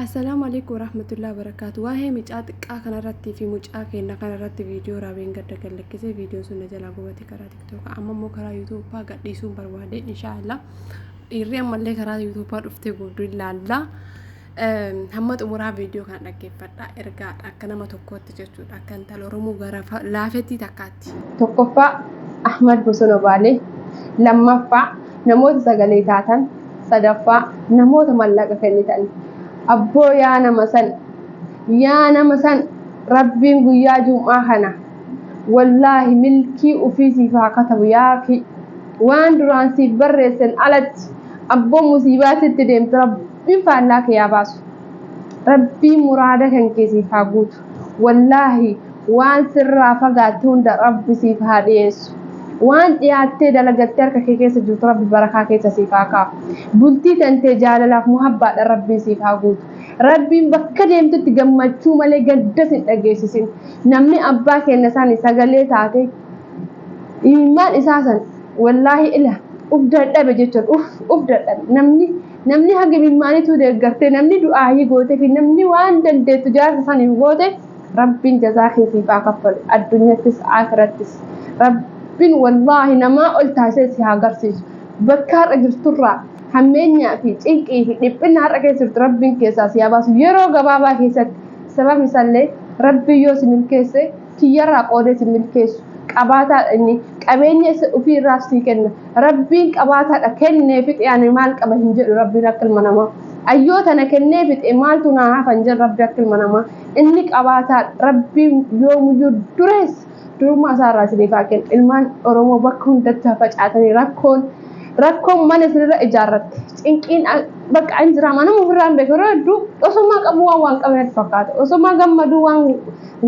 Assalaamu alaikum warahmatullahi wabarakaatu. Waa'ee mucaa xiqqaa kanarratti fi mucaa keenya kanarratti viidiyoo raabeen gadda gallakkisee viidiyoon sun na jalaa gubate karaa tiktookaa, amma immoo karaa yuutuubbaa gadhiisuun barbaade inshaallah. Dhiirri ammallee karaa yuutuubbaa dhuftee guutuu ilaalla. Hamma xumuraa viidiyoo kana dhaggeeffadha. Ergaadha akka nama tokkootti jechuudha. Akka intala Oromoo gara laafettii takkaatti. Tokkoffaa, Ahmad Bosona Baalee. Lammaffaa, namoota sagalee taatan. Sadaffaa, namoota mallaqa kennitan. Abboo yaa nama san, yaa nama san, Rabbiin guyyaa jum'aa kana wallaahi milkii ufii siif haa katabu. Yaa akii, waan duraan siif barreessen alatti abboo musiibaa sitti deemtu Rabbiin faallaa kee haa baasu. Rabbiin muraada kan kee siif haa guutu. Wallaahi waan sirraa fagaatte hunda Rabbi siif haa dhiyeessu. Waan dhiyaattee dalagattee harka kee keessa jirtu Rabbi barakaa keessa siif haa kaa'u. Bultii tantee jaalalaaf muhabbaadhaan Rabbiin siif haa guutu. Rabbiin bakka deemtutti gammachuu malee gadda sin dhageessisin. Namni abbaa keenya sani sagalee taate imimmaan isaa san wallaahi ila uf dadhabe jechuun uf dadhabe. Namni haga imimmaaniituu deeggartee, namni du'aayii gootee fi namni waan dandeettu jaarsa saniif goote, Rabbiin jazaa kee siif haa kaffalu, addunyattis aakirattis. Rabbiin wallaahi namaa ol taasisee si haa garsiisu. Bakka har'a jirturraa hammeenyaa fi cinqii fi dhiphina har'a keessa jirtu Rabbiin keessaa si haa baasu yeroo gabaabaa keessatti. Sababni isaallee Rabbiin yoo si milkeesse kiyyarraa qoodee si milkeessu qabaataadha. Inni qabeenya isa ofii irraa sii kenna. Rabbiin qabaataadha. Kennee fixe, ani maal qaba hin jedhu Rabbiin akka ilma namaa. Ayyoo tana kennee fixe, maaltu naa hafa hin jedhu Rabbi akka ilma namaa. Inni qabaataadha. Rabbiin yoomuyyuu dureessa. Durummaa isaa irraa isiniif haa kennu. Ilmaan Oromoo bakka hundatti facaatanii rakkoon mana isinirra ijaarratte. Cinqiin bakka hin jira, mana ofirraa hin beeku. Yeroo hedduu osummaa qabu waan qabu natti fakkaata. Osummaa gammaduu waan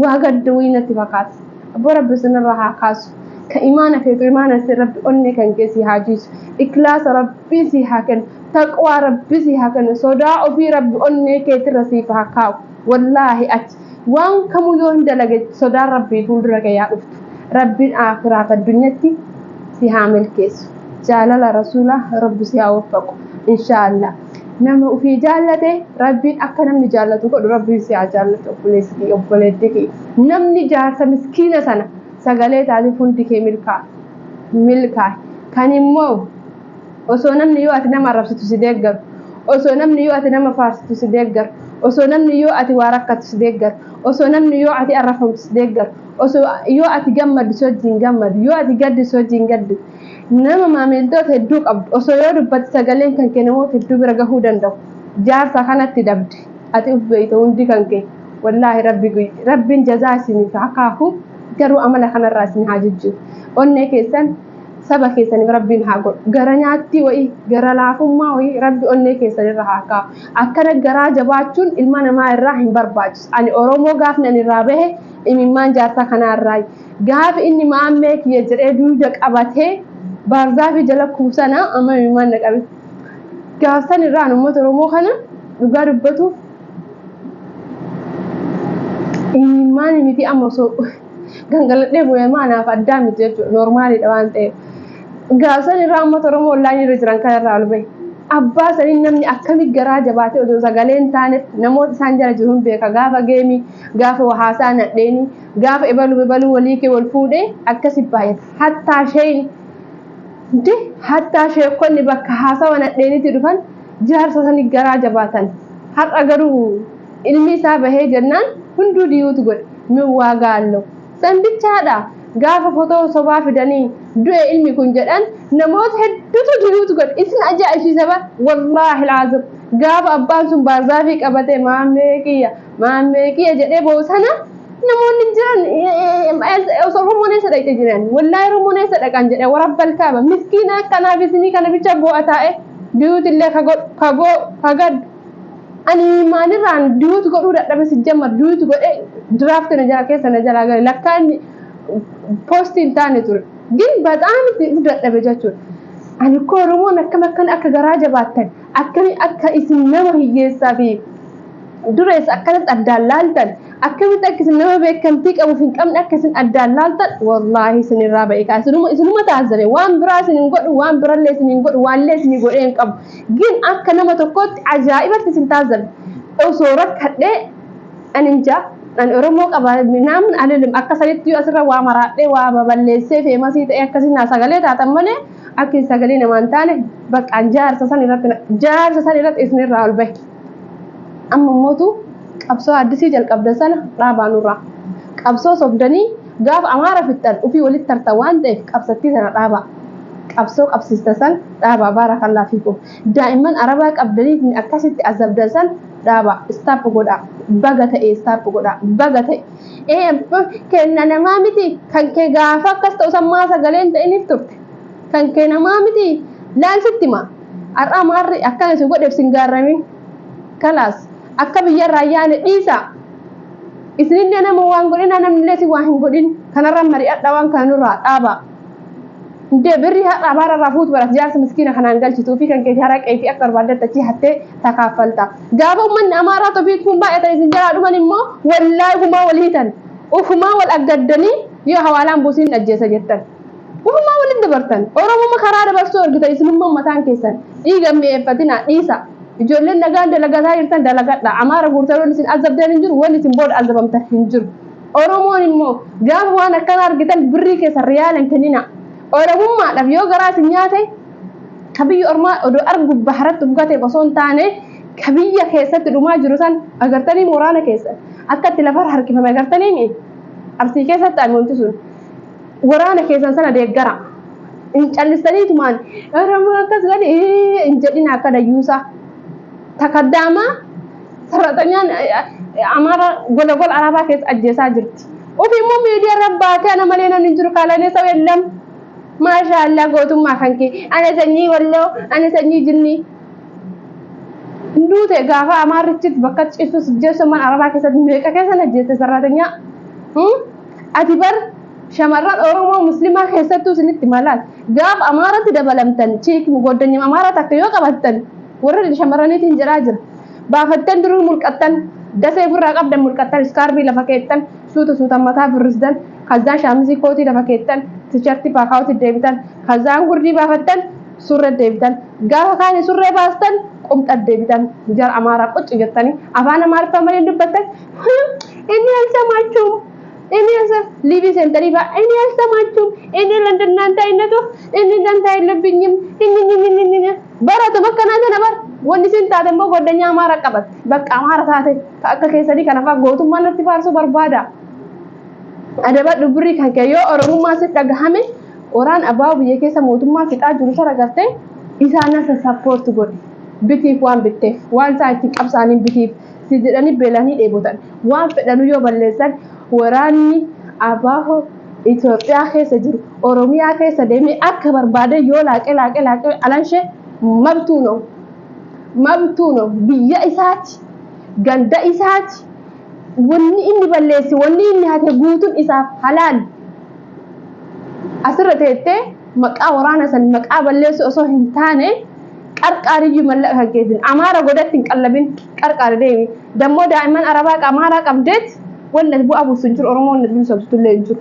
waa gaddu natti fakkaata. Abboo Rabbi isinirraa haa kaasu. Ka imaana feetu imaana si Rabbi onnee kan kee si haa jiisu. Ikhlaasa Rabbii si haa kennu. Taqwaa Rabbii si haa kennu. Sodaa ofii Rabbi onnee keetirra siif haa kaa'u. Wallaahi ati waan kamuu yoo hin dalage sodaan Rabbii fuuldura kee yaa dhuftu. Rabbiin aakhiraaf addunyatti si haa milkeessu. Jaalala Rasuulaa Rabbi si haa waffaqu. Inshaallah. Nama ofii jaallate Rabbiin akka namni jaallatu godhu, Rabbiin si haa jaallatu, obboleessi kee, obboleetti kee. Namni jaarsa miskiina sana sagalee taatiif hundi kee milkaa milkaa. Kan immoo osoo namni yoo ati nama arrabsitu si deeggaru, osoo namni yoo ati nama faarsitu si deeggaru, osoo namni yoo ati waa rakkatu si deeggaru, osoo namni yoo ati arrafamtu si deeggaru, osoo yoo ati gammaddu si wajjin gammadu, yoo ati gaddu si wajjin gaddu, nama maamiltoota hedduu qabdu, osoo yoo dubbatti sagaleen kan kee namoota hedduu bira gahuu danda'u, jaarsa kanatti dabde, ati uf beeyta hundi kan kee. Wallaahi Rabbi, Rabbiin jazaa isiniif haa kaafu, garuu amala kanarraa isin haa jijjiiru. Onnee keessan saba keessaniif Rabbiin haa godhu. Gara nyaattii wayii, gara laafummaa wayii Rabbi onnee keessanirra haa kaa'u. Akkana garaa jabaachuun ilma namaa irraa hin barbaachisu. Ani Oromoo gaafni ani irraa bahe imimmaan jaarsa kanaa irraa, gaafi inni maammee kiyya jedhee duuda qabatee baarzaafii jala kuusana, amma imimmaan na qabe. Gaafsan irraan uummata Oromoo kana dhugaa dubbatuuf imimmaan miti, amma osoo gangaladhee boo'ee anaaf addaa miti jechuudha. Normal iidha waan ta'eef. Gaafsan irraa uummata Oromoo online irra jiran kanarraa ol bahe. Abbaa saniin namni akkamitti garaa jabaatee osoo sagalee hin taaneef namoota isaan jala jiru hin beeka. Gaafa game ii, gaafa haasaa nadheenii, gaafa ebaluu ebaluu walii kee wal fuudhee akkasi baay'ata. Hattaa sheen hattaa sheekonni bakka haasawa nadheenitti dhufan jaarsa sanii garaa jabaatan. Har'a garuu ilmi isaa bahee jennaan hunduu diyuutu godhe. Min waa gaallo. Sanbichaadha. Gaafa fotoo sobaa fidanii du'e ilmi kun jedhan namoota hedduutu diyuutu godhe. Isin ajaa'ibsiisa bar, wallaahi laazim. Gaafa abbaan sun baarzaafii qabatee "maammee kiyya, maammee kiyya" jedhee boo'u sana namoonni jiran osoo Oromoon eessa dhaqxe jiran, wallaahi Oromoon eessa dhaqan jedhe. Warabbal kaaba miskiina akkanaaf isinii kana bicha boo'a taa'e diyuuti illee ka godhu, ka boo'u, ka gaddu. Ani maalirraan diyuuti godhuu dadhabe? Si jammar diyuuti godhee draft na jala keessa na jalaa gale. Lakkaa inni post ii hin taane ture. Gin bataam itti dadhabe jechuudha. Ani koo Oromoon akkam akkan akka garaa jabaattan, akkami akka isin nama hiyyeessaa fi dureessa akkanatti addaan laaltan, akkamitti akka isin nama beekamtii qabuuf hin qabne akka isin addaan laaltan, wallaahi isin irraa ba'e kaa. Isinuma taasise. Waan biraa isin hin godhu, waan birallee isin hin godhu, waanillee isin godhee hin qabu. Gin akka nama tokkootti ajaa'ibatti isin taasisan. Osoo rakkadhee ani injaa ani Oromoo qaba namni ani akka sanitti yoo asirra waa maraadhee waa baballeessee feemasii ta'e akkasii naa sagalee taatan malee akka hin sagalee namaa hin taane baqqaan jaarsa san irratti jaarsa san irratti isinirraa ol bahe. Amma immootu qabsoo addisii jalqabdan sana dhaabaa nurraa. Qabsoo sobdanii gaafa Amaara fixxan ufii walitti tartan waan ta'eef qabsattii sana dhaabaa. Qabsoo qabsiistan san dhaabaa baarakallaa fiikum. Daa'imman Arabaa qabdanii akkasitti azabdan san dhaabaa. Stop godhaa. Baga ta'e stop godhaa. Baga ta'e. Ee kenna namaa miti kan kee gaafa akkas ta'u san maa sagalee hin ta'iniif turte. Kan kee namaa miti laal sitti maa. Har'a Amaarri akkana si godheef sin gaarramin. Kalaas akka biyyarraa yaane dhiisaa. Isinillee nama waan godhina namnillee si waan hin godhin. Kanarra mari'adha waan kana nurraa dhaabaa. Indee birri har'a Amaara irraa fuutu baras jaarsa miskiina kanaan galchituu fi kan keeti haraqee fi akka barbaaddetti achii hattee takaaffalta. Gaafa uummanni Amaaraa tofiit kun baay'atan isin jalaa dhuman immoo wallaahi ufumaa wal hiitan. Ufumaa wal aggaddanii yoo hawaalaan buusiin ajjeesa jettan. Ufumaa waliin dabartan. Oromuma karaa dabarsuu argitan isinummaan mataan keessan. Dhiiga mi'eeffatinaa dhiisa. Ijoolleen nagaan dalagataa jirtan dalagadha. Amaara guurtan wanni isin azabdan hin jiru, wanni isin booda azabamtan hin jiru. Oromoon immoo gaafa waan akkana argitan birrii keessan riyaala hin kennina. Oromummaadhaaf yoo garaa isin nyaate ka biyya ormaa odoo argu baharatti of gateef osoo hin taane ka biyya keessatti dhumaa jiru san agartanii waraana keessa akka itti lafarra harkifame agartanii mi? Arsii keessatti ani wanti sun waraana keessan sana deeggara. Hin callistaniitumaan Oromoo akkas godhi hin jedhina akka dayyuusaa. Takaddaamaa sarraxanyaan Amaara gola gola Arabaa keessa ajjeesaa jirti. Ofii immoo miidiyaa irra baatee ana malee namni hin jiru kaalanee saba ellam. Maashaa Allah gootummaa kan kee. Ana sanyii walloo, ana sanyii jinnii. Duute gaafa Amaarrichi bakka ciisus jeessa mana Arabaa keessatti meeqa keessa na ajjeeste sarraxanyaa. Ati bar shamarran Oromoo Muslimaa keessattuu isinitti malaal. Gaafa Amaaratti dabalamtan chiik goddanyima Amaaraa takka yoo qabattan warra shamarraniitiin jedhaa jira. Baafattan duruu mulqattan dasee ofirraa qabdan mulqattan iskaarbii lafa keettan suuta suutaan mataa firrisdan kazaan shaamizii kootii lafa keettan tishartii paakaawutii deebitan kazaan gurdii baafattan surree deebitan gaafa kaani surree baastan qumxa deebitan jara Amaaraa qocci jettanii afaan Amaariffaa malee dubbattan inni አልሰማችሁም እኔ ሊቢ ሴንተሪ ባ እኔ አልሰማችሁም እኔ ለእንደናንተ አይነቱ እኔ እንዳንተ አይለብኝም እኔ baratu bakka naata nabar wanni isin taate immoo goddanyaa Amaara qabatte bakka Amaara taate ka akka keessanii kana fa'aa gootummaa natti faarsuu barbaada. Adabadhu birrii kan kee yoo Oromummaa sitti dhagahame waraan abbaa biyya keessa mootummaa fixaa jiru sana gartee isaan asa sappoorti godhi bitiif waan bitteef waan isaan ittiin qabsaaniin bitiif si jedhanii beelanii dheebotan waan fedhanuu yoo balleessan waraanni abaahoo Itoophiyaa keessa jiru Oromiyaa keessa deemee akka barbaade yoo laaqee laaqee laaqee alanshee mabtuu no mabtuu no biyya isaati ganda isaati wanni inni balleesse wanni inni hate guutuun isaaf halaal asirra teettee maqaa waraana san maqaa balleessu osoo hin taane qarqaariyyuu mallaqa kan keetiin Amaara godatti hin qallabin qarqaari deemi dammoo daa'imman Arabaa Amaaraa qabdeet wanni ati bu'aa buustu hin jiru Oromoon ati bilisoomsitu illee hin jiru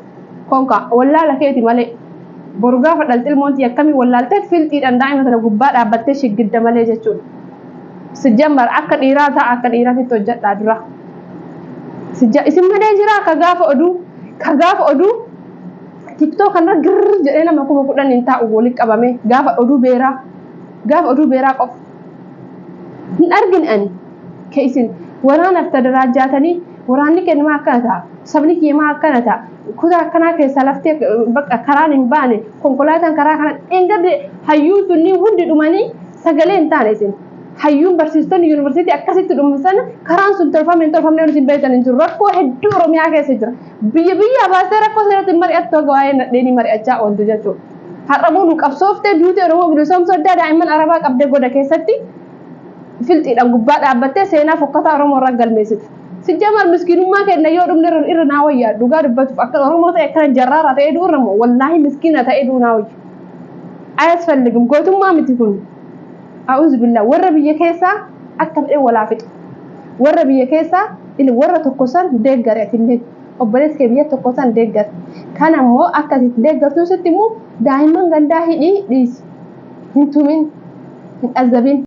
konka wallaala keeti malee boru gaafa dhalti ilmoon tiyya akkamii wallaalteet filxiidhaan daa'ima sana gubbaa dhaabbattee shiggidda malee jechuudha. Sijjammar akka dhiiraa ta'a akka dhiiraatitti hojjedhaa dura. Sijja isin malee jira ka gaafa oduu ka gaafa oduu TikTok kanarra girr jedhee nama 10,000 hin taa'u walitti qabamee gaafa oduu beeraa gaafa oduu beeraa qofa. Hin argine ani ka isin waraanaaf tadaraajjaatanii waraanni keenya maa akkana ta'a sabni kiyya maa akkana ta'a kutaa akkanaa keessaa laftee bakka karaan hin baane konkolaataan karaa kana dheengadde hayyuun sunniin hundi dhumanii sagalee hin taane isin hayyuun barsiistonni yuunivarsiitii akkasitti dhuman sana karaan sun tolfame hin tolfamne isin beektan hin jiru rakkoo hedduu Oromiyaa keessa jira biyya biyyaa baastee rakkoo sanatti mari'attu haga waa'ee nadheenii mari'achaa ooltu jechuudha. Har'a moo nu qabsooftee duutee Oromoo bilisoomsuu addaa daa'imman Arabaa qabdee goda keessatti filxiidhaan gubbaa dhaabbattee seenaa fokkataa Oromoo irraa galmeessite. Sijjamar miskiinummaa keenya yoo dhumne irra naa wayya dhugaa dubbatuuf akka Oromoo ta'e akkana jarraaraa ta'ee du'u irra moo wallaahi miskiina ta'ee du'u naa wayya. Ayasfalligum gootummaa miti kun. A'uuzu billah warra biyya keessaa akka fedhe walaa fixu. Warra biyya keessaa warra tokko san deeggare atillee obboleessi kee biyya tokko san deeggare. Kana immoo akka ati deeggartuu sitti immoo daa'imman gandaa hidhii dhiisi. Hin tumin, hin azabin.